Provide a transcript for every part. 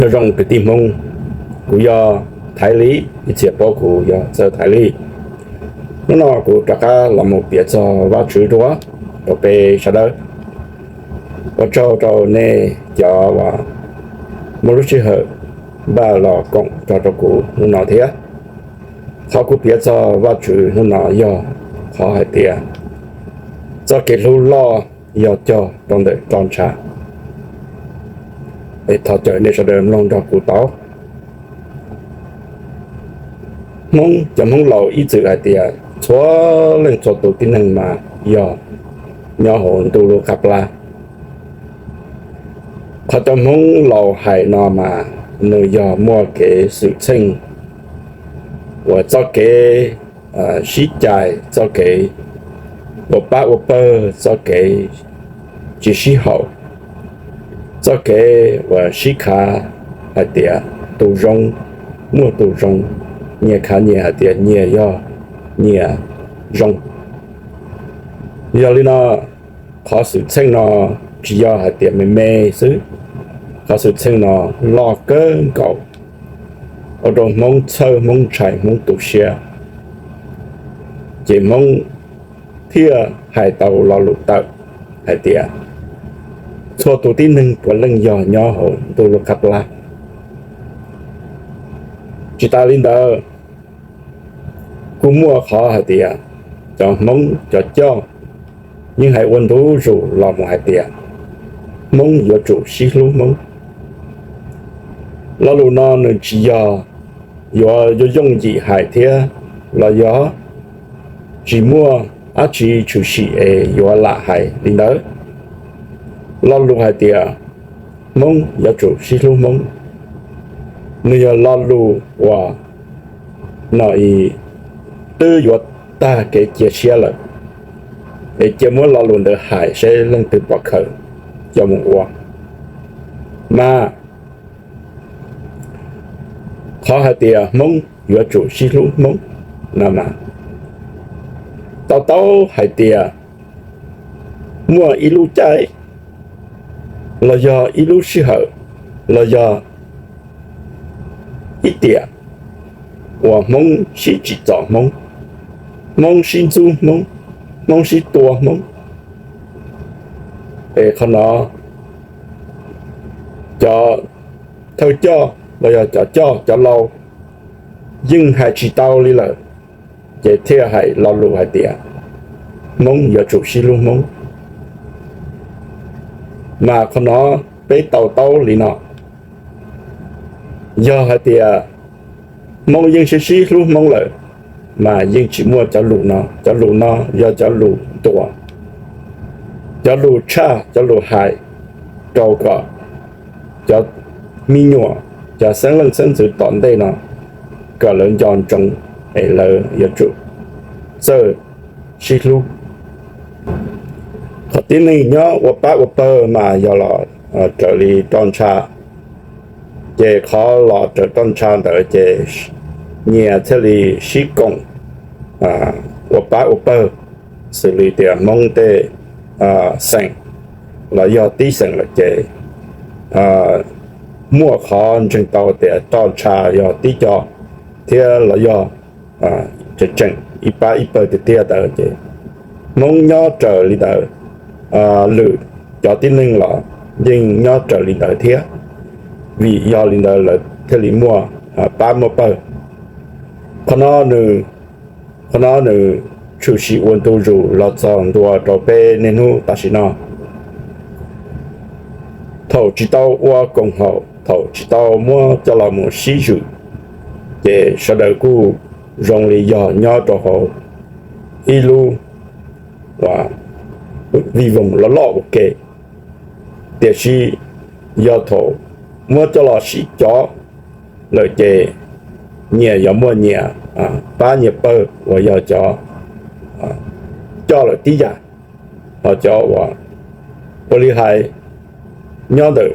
Nyob zoo kwv tij Hmoob, kuv yog Thaiv Lis, ib txhia paub kuv yog Txawj Thaiv Lis. Hnub no kuv rov qab los mus piav txog Vajtswv dua rau peb sawv daws. Ua tsaug rau nej cov uas muaj lub sij hawm npaj los koom tso rau kuv hnub no thiab. Qhov kuv piav txog Vajtswv hnub no yog qhov hais tias txoj kev hlub loj yog cog rau ntawm roj ntsha. Es thov caw nej sawv daws mloog nrog kuv tau. Hmoob, cov Hmoob laus ib txwm hais tias txhua leej txhua tus tib neeg mas yog nyob hauv ntuj lub qab plab. Qhov cov Hmoob laus hais no mas nws yog muaj kev xwm txheej uas txoj kev sib cais, txoj kev ua pab ua pawg, txoj kev tsis sib haum, txoj kev uas sib khav hais tias tus zoo muaj tus zoo, nyias khav nyias hais tias nyias yog nyias zoo. Yog li no, qhov xwm txheej no tsis yog hais tias me me xwb, qhov xwm txheej no loj kawg nkaus, ua rau Hmoob txhawj, Hmoob ntshai, Hmoob tu siab. Ces Hmoob thiaj hais tau lo lus tawm hais tias txhua tus tib neeg puav leej yog nyob hauv ntuj lub qab plab. Tsis tas li ntawd, kuj muaj qhov hais tias cov Hmoob cov coj yeej hais ua ntu zus los mus hais tias Hmoob yuav tsum sib hlub Hmoob. Lo lus no nws tsis yog yuav yooj yim hais thiab, los yog tsis muaj dab tsi tshwm sim es yuav lam hais li ntawd. Lo lus hais tias Hmoob yuav tsum sib hlub Hmoob, nws yog lo lus uas no twb yuav tag kev cia siab lawm. Es cia muab lo lus ntawd hais seb leej twg pom khaws coj mus ua. Mas qhov hais tias Hmoob yuav tsum sib hlub Hmoob no mas, to taub hais tias muaj ib lub caij los yog ib lub sij hawm los yog ib tiam uas Hmoob sib tsim txom Hmoob, Hmoob sib ntxub Hmoob, Hmoob sib tua Hmoob. Es qhov no cov thawj coj los yog cov coj cov laus yeej hais tsis tau li lawm, ces thiaj hais lo lus hais tias Hmoob yuav tsum sib hlub Hmoob. Mas qhov no peb to taub li no, yog hais tias Hmoob yeej sib sib hlub Hmoob lawm, mas yeej tsis muaj cov lus no. Cov lus no yog cov lus ntuas, cov lus tshaj, cov lus hais rau kom cov me nyuam, cov xeeb leej xeeb ntxwv tom ntej no kom lawv nco ntsoov es lawv yuav tsum txawj sib hlub. Qhov tib neeg nyob ua pab ua pawg mas yog los raws li roj ntsha, ces qhov los raws roj ntsha ntawd ces nyias thiaj li sib koom ua pab ua pawg. Xws li tias Hmoob tej xeem los yog tib xeem lawm ces muaj qhov ntseeg tau tias roj ntsha yog tib co thiab los yog tseem tseem ib pab ib pawg tiag tiag ntawd ces Hmoob nyob raws li ntawd, lwm cov tib neeg los yeej nyob raws li ntawd thiab. Vim yog li ntawd lawv thiaj li muaj pab muaj pawg. Qhov no nws, qhov no nws tshwm sim ua ntu zus los txog ntua rau peb niaj hnub tam sim no. Thaum tsis tau ua koom haum, thaum tsis tau muab coj los mus sib zwm, ces sawv daws kuj zoo li yog nyob rau hauv ib lub vij voog loj loj ua ke. Tiam sis yog thaum muab coj los sib cov lawm ces nyias yuav muaj nyias pab nyias pawg uas yog cov coj lawm tib yam, ho cov uas ua li hais nyob ntawm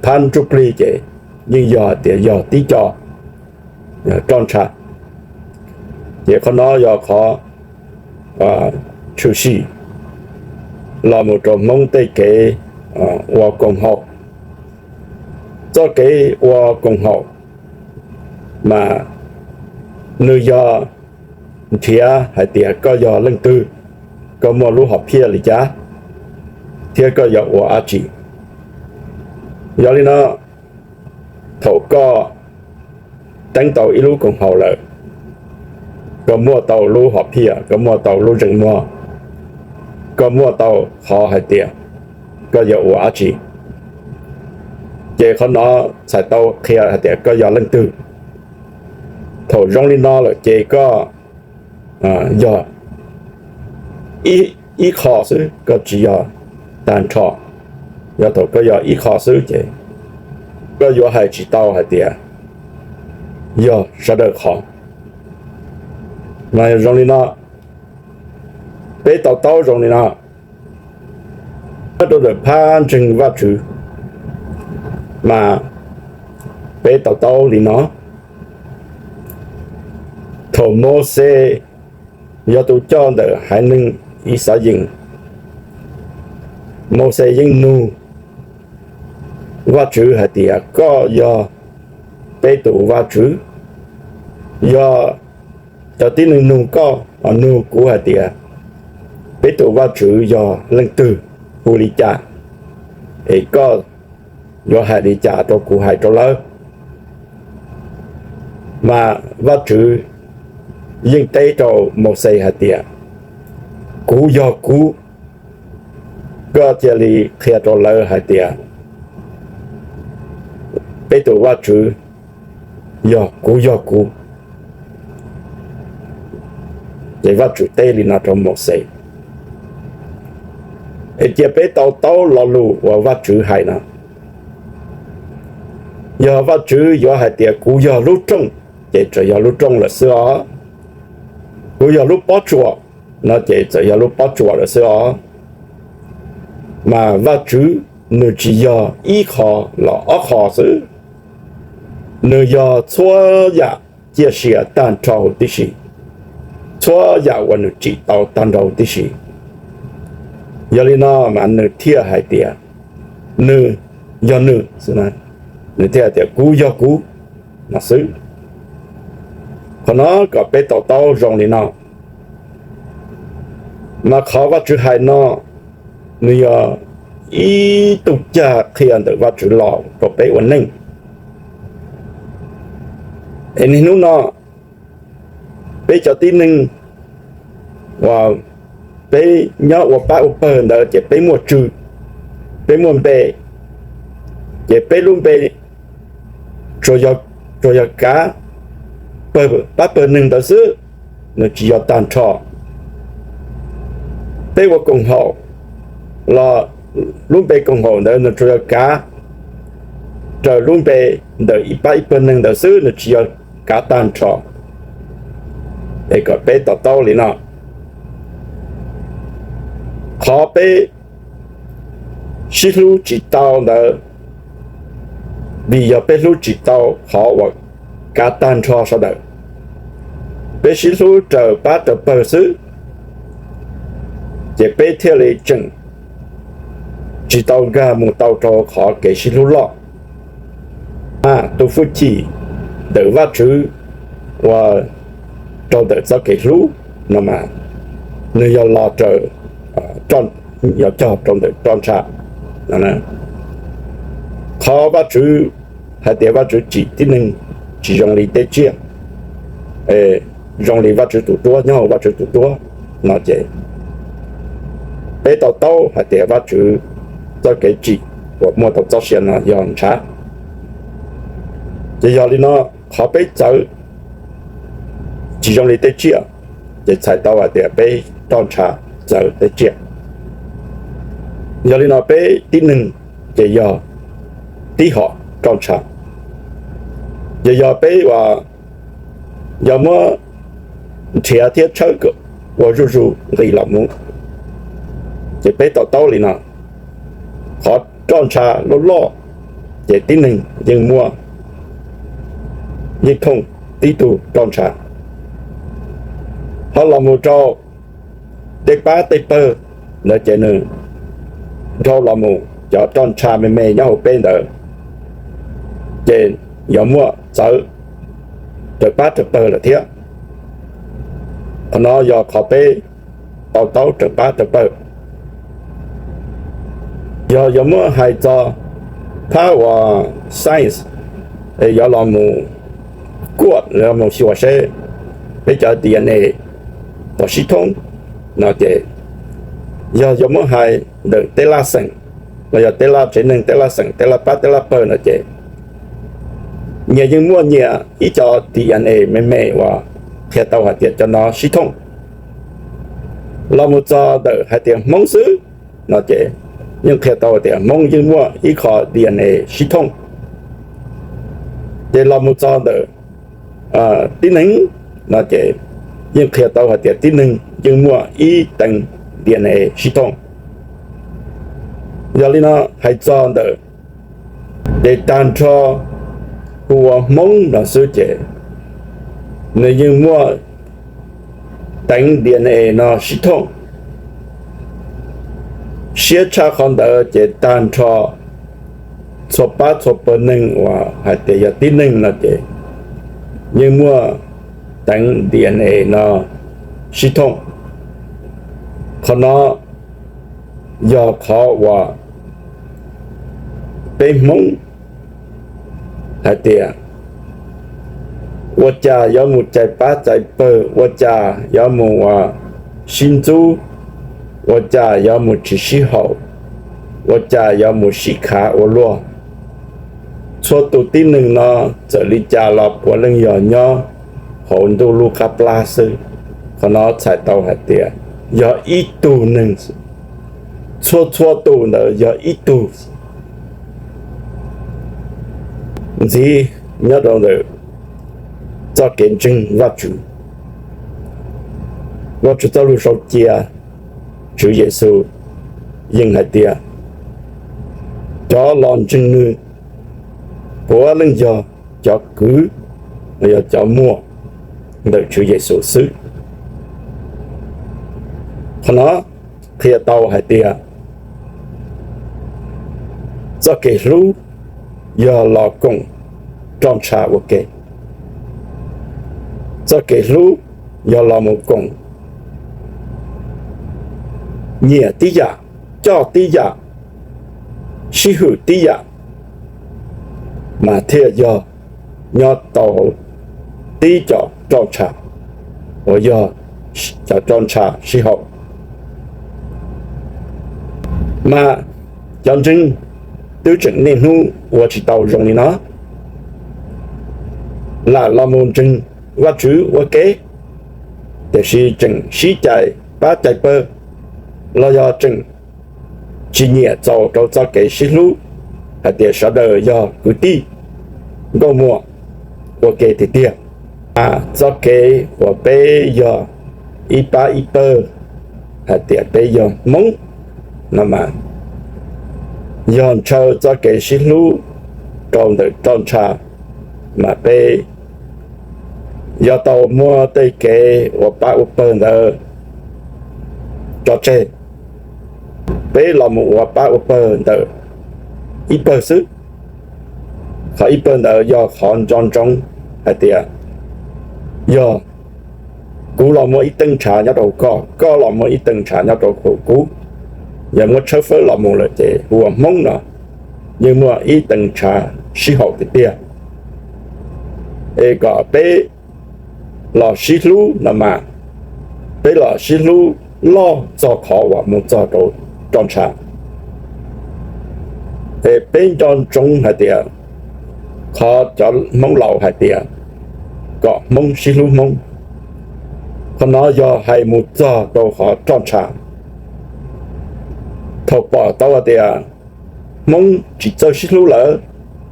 phab ntsuj plig ces yeej yog hais tias yog tib co roj ntsha. Ces qhov no yog qhov tshwm sim los mus rau Hmoob tej kev ua koom haum. txoj kev ua koom haum mas nws yog nrhiav hais tias koj yog leej twg, koj muaj lub hom phiaj li cas, thiab koj yog ua dab tsi. Yog li no, thaum koj teeb tau ib lub koom haum lawm, koj muaj tau lub hom phiaj, koj muaj tau lub zeem muag, koj muaj tau qhov hais tias koj yog ua dab tsi, ces qhov no txhais tau qhia hais tias koj yog leej twg. Thaum zoo li no lawm ces koj yog ib qho xwb, koj tsis yog tag nrho. Yog thaum koj yog ib qho xwb ces koj yuav hais tsis tau hais tias yog sawv daws qhov. Mas zoo li no, peb to taub zoo li no, nyob rau ntawm phab ntseeg Vajtswv mas peb to taub li no. Thaum Mauxes yog tus coj ntawm haiv neeg Yixalayees, Mauxes yeej nug Vajtswv hais tias, koj yog peb tus Vajtswv? Yog cov tib neeg nug koj, nug kuv hais tias, peb tus Vajtswv yog leej twg, hu li cas, es koj yuav hais li cas rau kuv hais rau lawv? Mas Vajtswv yeej teb rau Mauxes hais tias, kuv yog kuv. Koj cia li qhia rau lawv hais tias, peb tus Vajtswv yog kuv yog kuv. Ces Vajtswv teb li no rau Mauxes. Es cia peb to taub lo lus uas Vajtswv hais no. Yog Vajtswv yuav hais tias kuv yog lub rooj, ces txawm yog lub rooj lawm xwb os. Kuv yog lub pob tsuas, no ces txawm yog lub pob tsuas lawm xwb os. Mas Vajtswv nws tsis yog ib qho los ob qho xwb, nws yog txhua yam ciaj sia tag nrho huv tib si, txhua yam uas nws tsim tau tag nrho huv tib si. Yog li no mas nws thiaj hais tias nws yog nws, nws thiaj hais tias kuv yog kuv no xwb. Qhov no kom peb to taub zoo li no. Mas qhov Vajtswv hais no, nws yog ib tug cag qhia ntawm Vajtswv los rau peb ua neej. Es niaj hnub no peb cov tib neeg uas peb nyob ua pab ua pawg ntawd ces peb muaj tswv, peb muaj npe, ces peb lub npe tsuas yog kav pab pawg neeg ntawd xwb, nws tsis yog tag nrho. Peb ua koom haum los lub npe koom haum ntawd nws tsuas yog kav raws lub npe ntawm ib pab ib pawg neeg ntawd xwb, nws tsis yog kav tag nrho. Es kom peb to taub li no, qhov peb sib hlub tsis tau ntawd vim yog peb hlub tsis tau qhov uas kav tag nrho sawv daws. Peb sib hlub raws pab raws pawg xwb, ces peb thiaj li tseem tsis tau nkag mus tau rau qhov kev sib hlub loj. Mas tus hwj chim ntawm Vajtswv uas raug ntawm txoj kev hlub no mas nws yog los raws, yog cog rau ntawm roj ntsha. Qhov Vajtswv hais tias Vajtswv tsim tib neeg tsis zoo li tej tsiaj, zoo li Vajtswv tus duab nyob hauv Vajtswv tus duab no ces peb to taub hais tias Vajtswv txoj kev tsim uas muaj tau txoj sia no yog ntshav. Ces yog li no, qhov peb txawv tsis zoo li tej tsiaj, ces txhais tau hais tias peb roj ntsha txawv tej tsiaj. Yog li no peb tib neeg ces yog tib hom roj ntsha. Ces yog peb uas yog muab nrhiav thiab tshawb ua zuj zus nqis los mus, ces peb to taub li no, qhov roj ntsha loj loj, ces tib neeg yeej muaj, yeej thooj tib tug roj ntsha. Ho los mus rau tej pab tej pawg ntawd ces nws dhau los mus cov roj ntsha me me nyob hauv peb ntawd, ces yuav muaj txawv raws pab raws pawg lawm thiab. Qhov no yog qhov peb to taub raws pab raws pawg. Yog yuav muab hais txog phab uas science, yuav los mus kuaj los mus xyuas seb peb cov DNA puas sib thoob no ces, yog yuav muab hais ntawm tej laj xeem los yog tej laj tsev neeg, tej laj xeem, tej laj pab, tej laj pawg no ces nyias yeej muaj nyias ib co DNA me me uas qhia tau hais tias cov no sib thoob. Los mus txog ntawm hais tias Hmoob xwb no ces yeej qhia tau tias Hmoob yeej muaj ib qho DNA sib thoob. Ces los mus txog ntawm tib neeg no ces yeej qhia tau hais tias tib neeg yeej muaj ib teev DNA sib thoob. Yog li no hais txog ntawm ces tag nrho hu ua Hmoob no xwb ces nws yeej muaj teev DNA no sib thoob. Siab tshaj qhov ntawd ces tag nrho txhua pab txhua pawg neeg uas hais tias yog tib neeg no ces yeej muaj teev DNA no sib thoob. Qhov no yog qhov uas peb Hmoob hais tias ua cas yuav mus cais pab cais pawg, ua cas yuav mus sib ntxub, ua cas yuav mus tsis sib haum, ua cas yuav mus sib khav ua luaj. Txhua tus tib neeg no txawm li cas los puav leej yog nyob hauv ntuj lub qab plab xwb. Qhov no txhais tau hais tias yog ib tug neeg, txhua txhua tus ntawd yog ib tug ntxiv nyob rau ntawm txoj kev ntseeg Vajtswv. Vajtswv txoj lus sau cia Tswv Yexus yeej hais tias cov los ntseeg nws puav leej yog cov kwv, yog cov muam ntawm Tswv Yexus xwb. Qhov no qhia tau hais tias txoj kev hlub yog los koom roj ntsha ua ke. Txoj kev hlub yog los mus koom nyiam tib yam, coj tib yam, sib hwm tib yam, mas thiaj yog nyob tau tib co roj ntsha uas yog cov roj ntsha sib haum. Mas cov ntseeg twb tseem niaj hnub ua tsis tau zoo li no, lam los mus ntseeg Vajtswv ua ke, tiam sis tseem sib cais pab cais pawg, los yog tseem tsis nyiam txaus rau txoj kev sib hlub hais tias sawv daws yog kwv tij nkauj muam ua ke tiag tiag. Mas txoj kev uas peb yog ib pab ib pawg hais tias peb yog Hmoob no mas yog ntshaw txoj kev sib hlub rau ntawm roj ntsha, mas peb yuav tau muab tej kev ua pab ua pawg ntawd tso tseg. Peb los mus ua pab ua pawg ntawm ib pawg xwb. Qhov ib pawg ntawd yog qhov nco ntsoov hais tias yog kuv los muaj ib teev ntshav nyob rau koj, koj los muaj ib teev ntshav nyob rau kuv. Yog muab tshawb fawb los mus lawm ces hu ua Hmoob no yeej muaj ib teev ntshav sib haum tiag tiag. Es kom peb los sib hlub no mas, peb los sib hlub loj txog qhov uas mus txog rau roj ntsha. Es peb nco ntsoov hais tias qhov cov Hmoob laus hais tias kom Hmoob sib hlub Hmoob, qhov no yog hais mus txog rau qhov roj ntsha. Thaum pom tau hais tias Hmoob tsis txawj sib hlub lawm,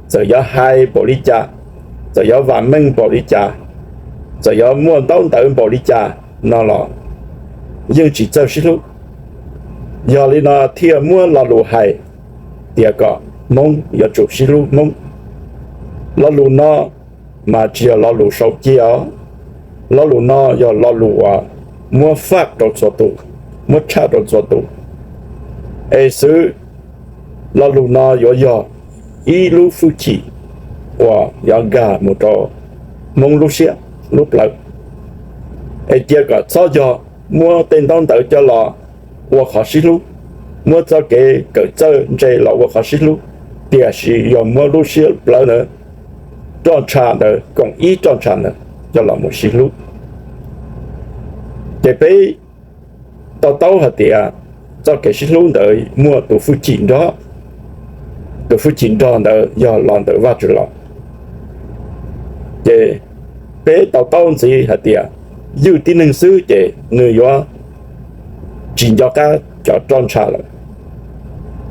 txawm yuav hais npaum li cas, txawm yuav vam meej npaum li cas, txawm yuav muaj ntaub ntawv npaum li cas no los yeej tsis txawj sib hlub. Yog li no thiaj muab lo lus hais tias kom Hmoob yuav tsum sib hlub Hmoob. Lo lus no mas tsis yog lo lus sau cia os. Lo lus no yog lo lus uas muab faj rau txhua tus, muab tshaj rau txhua tus. Es xwv lo lus no yuav yog ib lub hwj chim uas yuav nkag mus rau Hmoob lub siab lub plawv. Es cia kom txhob yog muab tej ntaub ntawv coj los ua qhov sib hlub, muab txoj kev kawm txawj ntse los ua qhov sib hlub, tiam sis yog muab lub siab plawv ntawd, roj ntsha ntawd, koom ib roj ntsha ntawd coj los mus sib hlub. Ces peb to taub hais tias txoj kev sib hlub ntawd muaj tus hwj chim nrog, tus hwj chim nrog ntawd yog los ntawm Vajtswv los. Ces peb to taub ntxiv hais tias ywj tib neeg xwb ces nws yuav tsis nco qab cov roj ntsha lawm.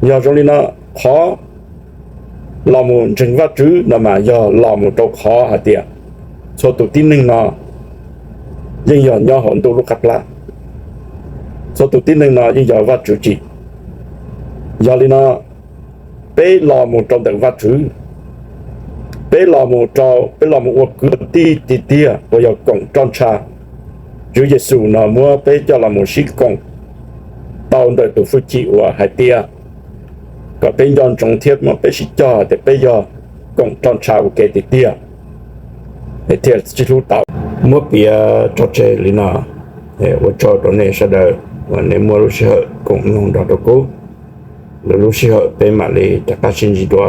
Yog zoo li no, qhov los mus ntseeg Vajtswv no mas yog los mus rau qhov hais tias txhua tus tib neeg no yeej yog nyob hauv ntuj lub qab plab, txhua tus tib neeg no yeej yog Vajtswv tsim. Yog li no, peb los mus rau ntawm Vajtswv, peb los mus rau, peb los mus ua kwv tij tiag tiag uas yog koom roj ntsha. Tswv Yexus no muab peb coj los mus sib koom tau ntawm tus hwj chim uas hais tias kom peb nco ntsoov thiab muab peb sib cog tias peb yog koom roj ntsha ua ke tiag tiag, thiaj sib hlub tau. Muab piav tso tseg li no, ua tsaug rau nej sawv daws uas nej muaj lub sij hawm koom mloog nrog rau kuv. Lwm lub sij hawm peb mam li rov qab sib ntsib dua.